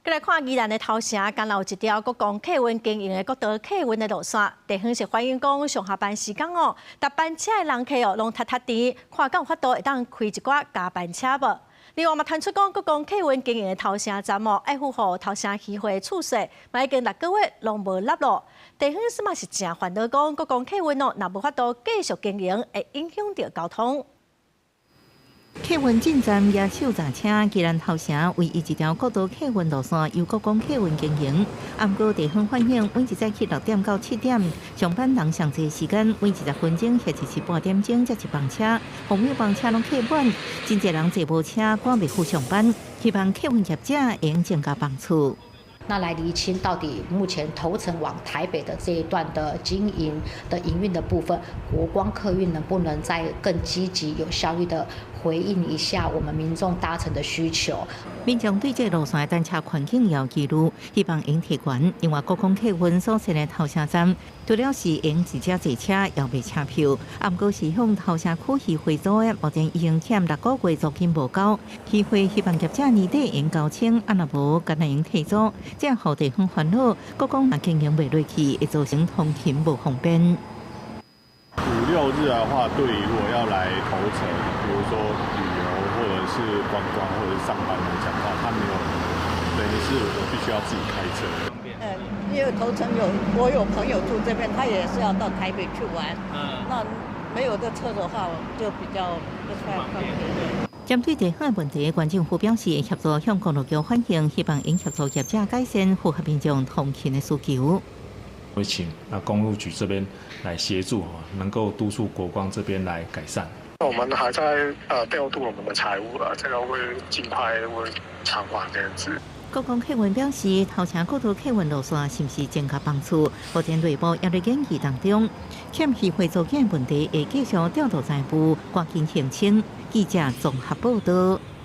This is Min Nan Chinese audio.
閣來看宜蘭的頭城，敢若有一條國光客運經營的國道客運的路線，地方是反映講上下班時間哦，搭班車的人客哦，攏窒窒甜，看敢有法度會當開一寡加班車無？另外嘛，傳出講國光客運經營的頭城站哦，愛付予頭城漁會的厝稅，嘛已經6個月攏無納咯。地方嘛是誠煩惱，講國光客運哦，若無法度繼續經營，會影響著交通。客運進站舉手閘車，宜蘭頭城唯一一條國道客運路線由國光客運經營。毋過地方反映，每一早起6點到7點，上班人上濟時間，每20分鐘或者是半點鐘才一班車，後尾班車攏客滿，真濟人坐無車，趕袂赴上班。希望客運業者會用增加班次。那來釐清到底目前頭城往台北的這一段的經營的營運的部分，國光客運能不能再更積極有效率的回應一下我們民眾搭乘的需求？民眾對這路線的等車環境有疑慮，希望會提懸。另外，國光客運所設的頭城站，除了是用直接坐車，猶賣車票，毋過是向頭城區漁會租的，目前已經欠6個月租金無交。漁會希望業者年底會交清，啊若無，敢若會退租，這予地方煩惱。國光若經營袂落去，會造成通勤無方便。五六日的話，對於如果要來頭城，比如說旅遊或者是觀光或者是上班來講的話，他沒有，等於是我必須要自己開車。嗯，因為頭城有我有朋友住這邊，他也是要到台北去玩。那沒有這車的話，就比較不太方便。針對地方的問題，縣政府表示會協助向公路局反映，希望會協助業者改善符合民眾通勤的需求。會請那公路局這邊來協助，能夠督促國光這邊來改善。我們還在調度我們的財務啦，這個會盡快會償還這樣子。國光客運表示，頭城國道客運路線是毋是增加班次，目前內部猶咧研議當中，欠漁會租金問題會繼續調度財務，趕緊澄清。記者綜合報道。